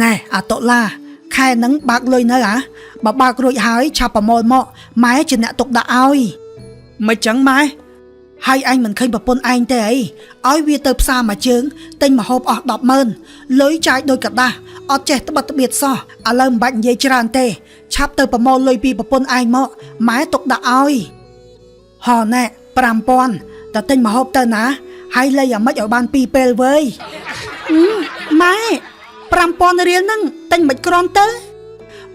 ណែអាតុឡាខែហ្នឹងបើកលុយនៅហ៎បើបើករួចហើយឆាប់ប្រមូលមកម៉ែជាអ្នកទុកដាក់ឲ្យមិនចឹងម៉ែហើយឯងមិនឃើញប្រពន្ធឯងទេអីឲ្យវាទៅផ្សារមួយជើងទិញម្ហូបអស់100000លុយចាយដូចក្រដាសអត់ចេះត្បិតត្បៀតសោះឥឡូវមិនបាច់និយាយច្រើនទេឆាប់ទៅប្រមូលលុយពីប្រពន្ធឯងមកម៉ែទុកដាក់ឲ្យហោណែ5000តើទិញម្ហូបទៅណាហើយលៃអាម៉េចឲ្យបានពីរពេលវើយម៉ែ5000រៀលហ្នឹងទិញមិនក្រាន់ទៅ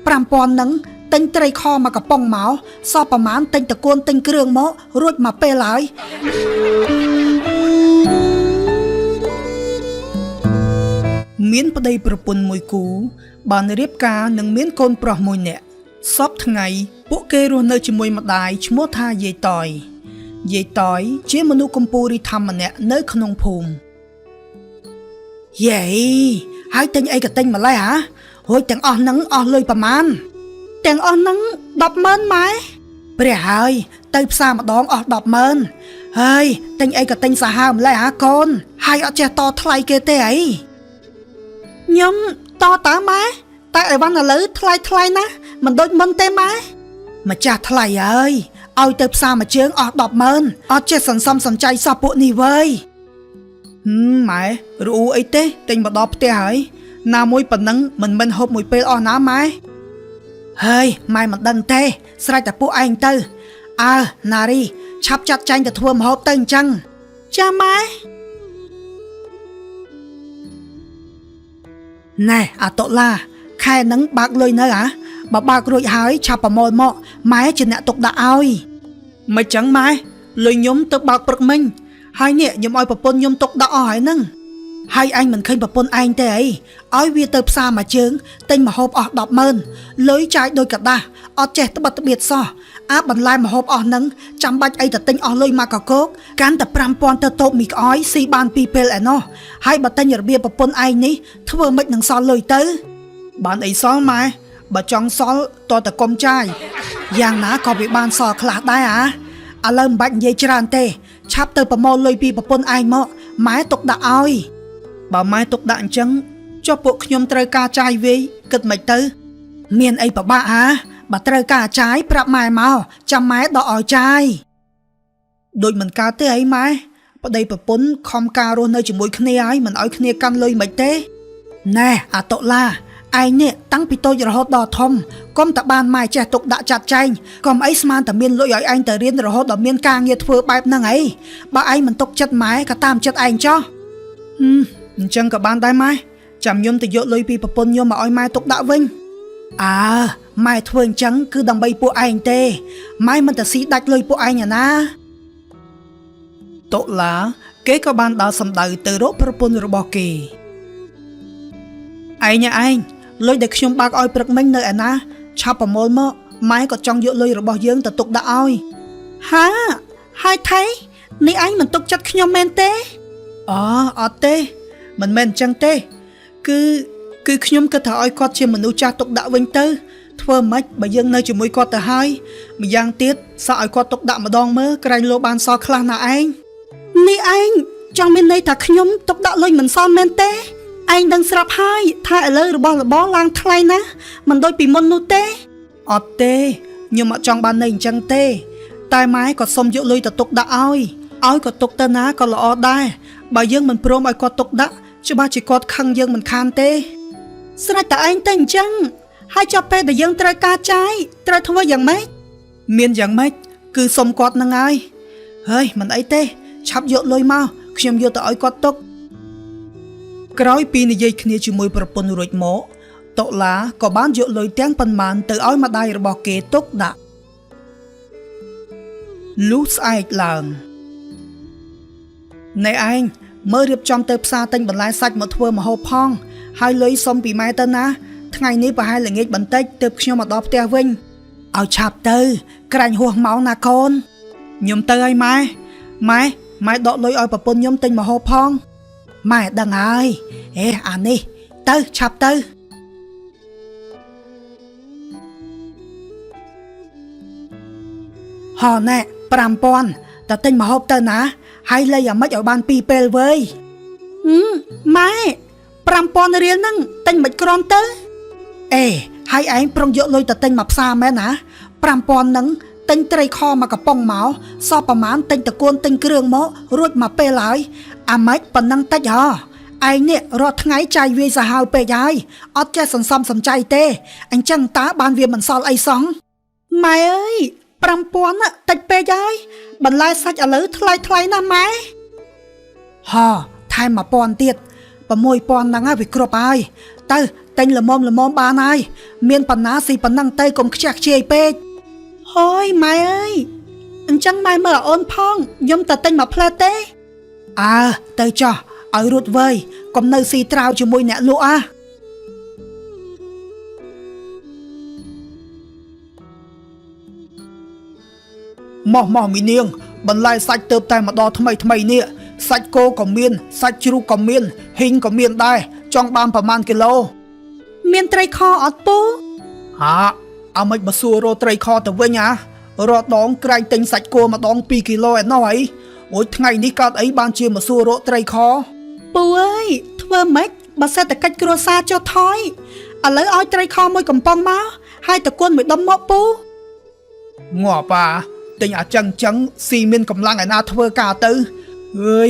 5000ហ្នឹងទិញត្រីខមកកំប៉ុងមកសល់ប្រមាណទិញតកួនទិញគ្រឿងមករួចមកពេលហើយមានប្តីប្រពន្ធមួយគូបានរៀបការនិងមានកូនប្រុសមួយនាក់សពថ្ងៃពួកគេរស់នៅជាមួយម្ដាយឈ្មោះថាយាយតយយាយតយជាមនុស្សកម្ពូលធម្មម្នាក់នៅក្នុងភូមិយេហើយទិញអីក៏ទិញម្លេះហ៎រួចទាំងអស់ហ្នឹងអស់លុយប្រមាណទាំងអស់ហ្នឹង100000ម៉ែព្រះហើយទៅផ្សារម្ដងអស់100000ហើយទិញអីក៏ទិញសាហាវម្លេះហ៎កូនហើយអត់ចេះតថ្លៃគេទេអីខ្ញុំតតើម៉ែតែអីវ៉ាន់ឥឡូវថ្លៃថ្លៃណាស់មិនដូចមុនទេម៉ែម្ចាស់ថ្លៃហើយឲ្យទៅផ្សារមួយជើងអស់100000អត់ចេះសន្សំសំចៃសោះពួកនេះវើយម៉ែរអ៊ូអីទេទិញមកដល់ផ្ទះហើយណាមួយប៉ុណ្ណឹងមិនមិនហូបមួយពេលអស់ណាម៉ែហើយម៉ែមិនដឹងទេស្រេចតែពួកឯងទៅអើណារីឆាប់ចាត់ចែងទៅធ្វើម្ហូបទៅអញ្ចឹងចាម៉ែណែអាតុឡាខែហ្នឹងបើកលុយនៅហ៎បើបើករួចហើយឆាប់ប្រមូលមកម៉ែជាអ្នកទុកដាក់ឲ្យមិនចឹងម៉ែលុយខ្ញុំទៅបើកព្រឹកមិញហើយនេះខ្ញុំឲ្យប្រពន្ធខ្ញុំទុកដាក់អស់ហើយហ្នឹងហើយឯងមិនឃើញប្រពន្ធឯងទេអីឲ្យវាទៅផ្សារមួយជើងទិញម្ហូបអស់100000លុយចាយដូចក្រដាសអត់ចេះត្បិតត្បៀតសោះអាបន្លែម្ហូបអស់ហ្នឹងចាំបាច់អីទៅទិញអស់លុយមកកកោកកាន់តែ5000ទៅតូបមីក្អយស៊ីបានពីរពេលឯណោះហើយបើទិញរបៀបប្រពន្ធឯងនេះធ្វើម៉េចនឹងសល់លុយទៅបានអីសល់ម៉ែបើចង់សល់តតែកុំចាយយ៉ាងណាក៏វាបានសល់ខ្លះដែរអាឥឡូវមិនបាច់និយាយច្រើនទេឆាប់ទៅប្រមូលលុយពីប្រពន្ធឯងមកម៉ែទុកដាក់ឲ្យបើម៉ែទុកដាក់អញ្ចឹងចុះពួកខ្ញុំត្រូវការចាយវាយគិតមិនទៅមានអីពិបាកហាបើត្រូវការចាយប្រាប់ម៉ែមកចាំម៉ែដកឲ្យចាយដូចមិនកើតទេអីម៉ែប្តីប្រពន្ធខំការរស់នៅជាមួយគ្នាហើយមិនឲ្យគ្នាកាន់លុយមិនទេណែអាតុឡាឯងនេះតាំងពីតូចរហូតដល់ធំកុំតែបានម៉ែចេះទុកដាក់ចាត់ចែងកុំអីស្មានតែមានលុយឲ្យឯងទៅរៀនរហូតដល់មានការងារធ្វើបែបហ្នឹងអីបើឯងមិនទុកចិត្តម៉ែក៏តាមចិត្តឯងចោះអញ្ចឹងក៏បានដែរម៉ែចាំខ្ញុំទៅយកលុយពីប្រពន្ធខ្ញុំមកឲ្យម៉ែទុកដាក់វិញអើម៉ែធ្វើអញ្ចឹងគឺដើម្បីពួកឯងទេម៉ែមិនទៅស៊ីដាច់លុយពួកឯងឯណាតុឡាគេក៏បានដើរសម្ដៅទៅរកប្រពន្ធរបស់គេឯងឯងលុយដែលខ្ញុំបើកឲ្យព្រឹកមិញនៅឯណាឆាប់ប្រមូលមកម៉ែក៏ចង់យកលុយរបស់យើងទៅទុកដាក់ឲ្យហាហើយថៃនេះឯងមិនទុកចិត្តខ្ញុំមែនទេអូអត់ទេមិនមែនអញ្ចឹងទេគឺខ្ញុំគិតថាឲ្យគាត់ជាមនុស្សចាស់ទុកដាក់វិញទៅធ្វើម៉េចបើយើងនៅជាមួយគាត់ទៅហើយម្យ៉ាងទៀតសាក់ឲ្យគាត់ទុកដាក់ម្ដងមើលក្រែងលោបានសល់ខ្លះណាឯងនេះឯងចង់មានន័យថាខ្ញុំទុកដាក់លុយមិនសល់មែនទេឯងដឹងស្រាប់ហើយថាឥឡូវរបស់របរឡើងថ្លៃណាស់មិនដូចពីមុននោះទេអត់ទេខ្ញុំអត់ចង់បានន័យអញ្ចឹងទេតែម៉ែក៏សុំយកលុយទៅទុកដាក់ឲ្យក៏ទុកទៅណាក៏ល្អដែរបើយើងមិនព្រមឲ្យគាត់ទុកដាក់ច្បាស់ជាគាត់ខឹងយើងមិនខានទេស្រេចតែឯងទៅអញ្ចឹងហើយចាប់ពេលដែលយើងត្រូវការចាយត្រូវធ្វើយ៉ាងម៉េចមានយ៉ាងម៉េចគឺសុំគាត់នឹងហើយហើយមិនអីទេឆាប់យកលុយមកខ្ញុំយកទៅឲ្យគាត់ទុកក្រោយពីនិយាយគ្នាជាមួយប្រពន្ធរួចមកតុឡាក៏បានយកលុយទាំងប៉ុន្មានទៅឲ្យម្ដាយរបស់គេទុកដាក់លុះស្អែកឡើងណែឯងមើលរៀបចំទៅផ្សារទិញបន្លែសាច់មកធ្វើម្ហូបផងហើយលុយសុំពីម៉ែទៅណាថ្ងៃនេះប្រហែលល្ងាចបន្តិចទើបខ្ញុំមកដល់ផ្ទះវិញឲ្យឆាប់ទៅក្រែងហួសម៉ោងណាកូនខ្ញុំទៅហើយម៉ែម៉ែម៉ែដកលុយឲ្យប្រពន្ធខ្ញុំទិញម្ហូបផងម៉ែដឹងហើយអេអានេះទៅឆាប់ទៅហោណែ5000តើទិញម្ហូបទៅណាហើយលៃអាម៉េចឲ្យបានពីរពេលវើយម៉ែ 5000រៀលហ្នឹងទិញមិនក្រំទៅអេហើយឯងប្រុងយកលុយទៅទិញមកផ្សារមែនណា5000ហ្នឹងទិញត្រីខមកកំប៉ុងមកសល់ប្រមាណទិញតកួនទិញគ្រឿងមករួចមកពេលហើយអាម៉េចប៉ុណ្ណឹងតិចហ៎ឯងនេះរាល់ថ្ងៃចាយវាយសាហាវពេកហើយអត់ចេះសន្សំសំចៃទេអញ្ចឹងតើបានវាមិនសល់អីសោះម៉ែអើយ5000ណាតិចពេកហើយបន្លែសាច់ឥឡូវថ្លៃថ្លៃណាស់ម៉ែហ៎ថែម1000ទៀត6000ហ្នឹងហើយវាគ្រប់ហើយទៅទិញល្មមល្មមបានហើយមានបណ្ណាស៊ីប៉ុណ្ណឹងទៅកុំខ្ជះខ្ជាយពេកហើយម៉ែអើយអញ្ចឹងម៉ែមើលអូនផងខ្ញុំទៅទិញមួយផ្លែទេអើទៅចោះឲ្យរួចវើយកុំនៅស៊ីត្រាវជាមួយអ្នកលក់អា មកមកមីនាង បន្លែសាច់ទៅតែមកដល់ថ្មីថ្មីនេះសាច់គោក៏មាន សាច់ជ្រូកក៏មានហ៊ីងក៏មានដែរចង់បានប្រមាណគីឡូ មានត្រីខអត់ពូ ហាអាមិនមកសួររកត្រីខទៅវិញហ่ารอដងក្រែងទិញសាច់គោម្ដង2គីឡូឯណោះអីអូយថ្ងៃនេះកើតអីបានជាមកសួររកត្រីខ ពូអើយធ្វើម៉េចបើសេដ្ឋកិច្ចគ្រួសារចុះថយឥឡូវឲ្យត្រីខមួយកំប៉ុងមកហើយតកួនមួយដុំមកពូ ងាប់អាទិញអាចឹងចឹងស៊ីមានកម្លាំងឯណាធ្វើការទៅអើយ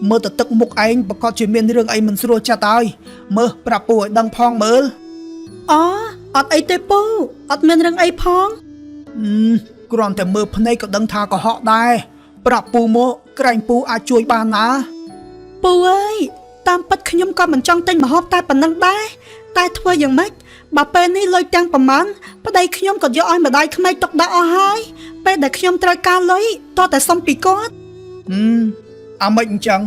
មើលទៅទឹកមុខឯងប្រកាសជាមានរឿងអីមិនស្រួលចិត្តហើយមើលប្រាប់ពូឲ្យដឹងផងមើល អូអត់អីទេពូអត់មានរឿងអីផង អឺគ្រាន់តែមើលភ្នែកក៏ដឹងថាកុហកដែរប្រាប់ពូមកក្រែងពូអាចជួយបានណា ពូអើយតាមពិតខ្ញុំក៏មិនចង់ទិញម្ហូបតែប៉ុណ្ណឹងដែរតែធ្វើយ៉ាងម៉េចបើពេលនេះលុយទាំងប្រមាណប្តីខ្ញុំក៏យកឲ្យម្ដាយក្មេកទុកដាក់អស់ហើយពេលដែលខ្ញុំត្រូវការលុយតោះតែសុំពីគាត់ ហឹមអាម៉េចអញ្ចឹង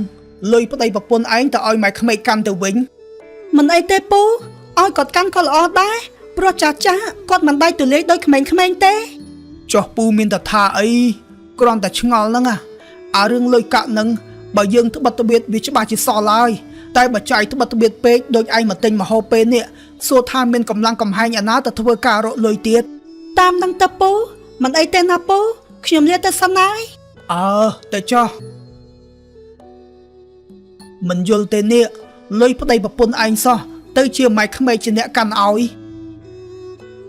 លុយប្តីប្រពន្ធឯងទៅឲ្យម៉ែក្មេកកាន់ទៅវិញ មិនអីទេពូឲ្យគាត់កាន់ក៏ល្អដែរព្រោះចាស់ចាស់គាត់មិនដៃទូលាយដូចក្មេងៗទេ ចុះពូមានតថាអីគ្រាន់តែឆ្ងល់ហ្នឹងអាអារឿងលុយកាក់ហ្នឹងបើយើងត្បិតត្បៀតវាច្បាស់ជាសល់ហើយតែបើចាយត្បិតត្បៀតពេកដូចឯងមកទិញម្ហូបពេលនេះសួរថាមានកម្លាំងកំហែងអាណាទៅធ្វើការរកលុយទៀត តាមនឹងទៅពូមិនអីទេណាពូខ្ញុំលាទៅសិនហើយ អើទៅចោះមិនយល់ទេនេះលុយប្តីប្រពន្ធឯងសោះទៅជាម៉ែក្មេកជាអ្នកកាន់ឲ្យ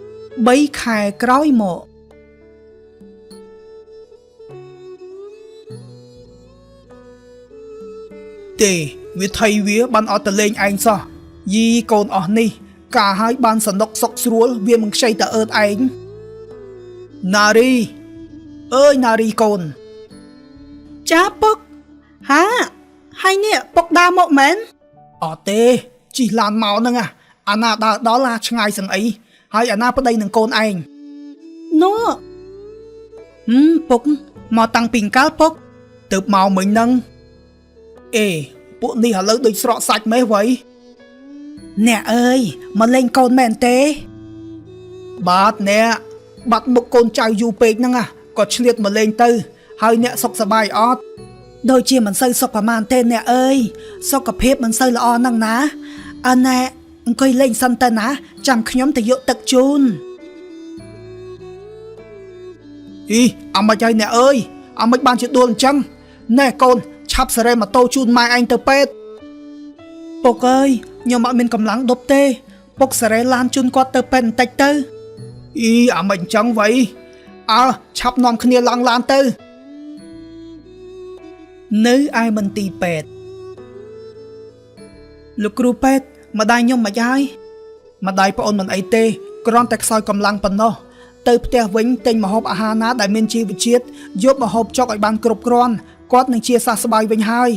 3ខែក្រោយមក ទេវាថៃវាបានអត់ទៅលេងឯងសោះយីកូនអស់នេះ ការឲ្យបានសនុកសុកស្រួលវាមិនខ្ចីតើអើតឯងណារីអើយណារីកូន ចាពុកហាហើយនេះពុកដើរមកមែន អត់ទេជិះឡានមកហ្នឹងអាអាណាដើរដល់អាឆ្ងាយសឹងអីហើយអាណាប្តីនឹងកូនឯង នោះហឹមពុកមកតាំងពីកាលពុក ទៅមកមិញហ្នឹងអេពួកនេះឥឡូវដូចស្រកសាច់ម៉េះវ៉ៃ អ្នកអើយមកលេងកូនមែនទេ បាទអ្នកបាត់មុខកូនចៅយូរពេកហ្នឹងអាក៏ឆ្លៀតមកលេងទៅ ហើយអ្នកសុខសប្បាយអត់ ដូចជាមិនសូវសុខប្រមាណទេអ្នកអើយសុខភាពមិនសូវល្អហ្នឹងណាអើណែអង្គុយលេងសិនទៅណាចាំខ្ញុំទៅយកទឹកជូន អីអាម៉េចហើយអ្នកអើយអាម៉េចបានជាដួលអញ្ចឹងណែកូនឆាប់សេរីម៉ូតូជូនម៉ែឯងទៅពេទ្យ ពុកអើយខ្ញុំអត់មានកម្លាំងដប់ទេ ពុកសេរីឡានជូនគាត់ទៅពេទ្យបន្តិចទៅ អីអាម៉េចអញ្ចឹងវ៉ៃអើឆាប់នាំគ្នាឡើងឡានទៅ នៅឯមន្ទីរពេទ្យលោកគ្រូពេទ្យម្ដាយខ្ញុំមិនហើយ ម្ដាយប្អូនមិនអីទេគ្រាន់តែខ្សោយកម្លាំងប៉ុណ្ណោះទៅផ្ទះវិញទិញម្ហូបអាហារណាដែលមានជីវជាតិយកម្ហូបចុកឲ្យបានគ្រប់គ្រាន់គាត់នឹងជាសះស្បើយវិញហើយ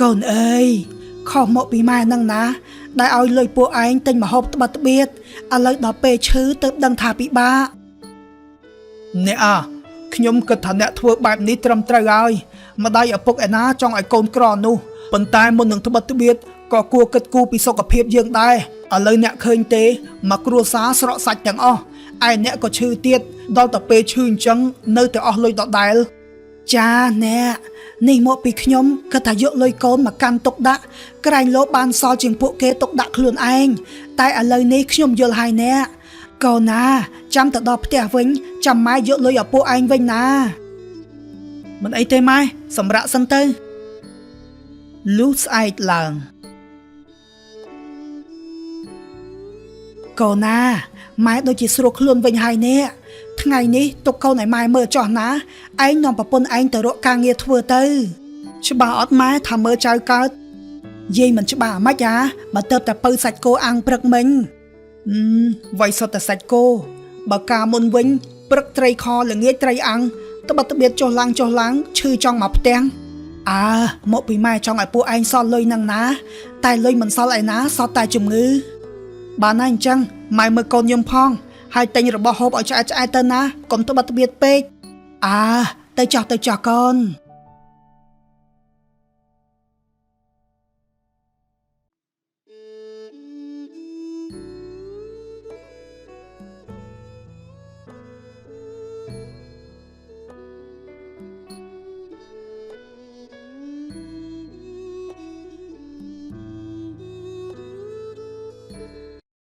កូនអើយខុសមកពីម៉ែហ្នឹងណា ដែលឲ្យលុយពួកឯងទិញម្ហូបត្បិតត្បៀតឥឡូវដល់ពេលឈឺទៅដឹងថាពិបាក អ្នកអាខ្ញុំគិតថាអ្នកធ្វើបែបនេះត្រឹមត្រូវហើយម្ដាយឪពុកឯណាចង់ឲ្យកូនក្រនោះប៉ុន្តែមុននឹងត្បិតត្បៀតក៏គួរគិតគូរពីសុខភាពយើងដែរឥឡូវអ្នកឃើញទេមកគ្រួសារស្រកសាច់ទាំងអស់ឯអ្នកក៏ឈឺទៀតដល់តែពេលឈឺអញ្ចឹងនៅតែអស់លុយដដែល ចាអ្នកនេះមកពីខ្ញុំគិតថាយកលុយកូនមកកាន់ទុកដាក់ក្រែងលោបានសល់ជាងពួកគេទុកដាក់ខ្លួនឯងតែឥឡូវនេះខ្ញុំយល់ហើយអ្នកកូនណាចាំទៅដល់ផ្ទះវិញចាំម៉ែយកលុយឲ្យពួកឯងវិញណាមិនអីទេម៉ែសម្រាប់សិនទៅលុះស្អែកឡើង កូនណាម៉ែដូចជាស្រួលខ្លួនវិញហើយនេះថ្ងៃនេះទុកកូនឲ្យម៉ែមើលចោះណាឯងនាំប្រពន្ធឯងទៅរកការងារធ្វើទៅ ច្បាស់អត់ម៉ែថាមើលចៅកើតយាយមិនច្បាស់អាម៉េចអាបើទៅតែពៅសាច់គោអាំងព្រឹកមិញអឺវៃសុទ្ធតែសាច់គោបើការមុនវិញព្រឹកត្រីខល្ងាចត្រីអាំងត្បិតត្បៀតចុះឡើងចុះឡើងឈឺចង់មកផ្ទាំងអើមកពីម៉ែចង់ឲ្យពួកឯងសល់លុយនឹងណា តែលុយមិនសល់ឯណាសល់តែជំងឺ បានហើយអញ្ចឹងម៉ែមើលកូនខ្ញុំផង ហើយទិញរបស់ហូបឲ្យឆ្អែតឆ្អែតទៅណាកុំត្បិតត្បៀតពេកអើទៅចោះទៅចោះកូន។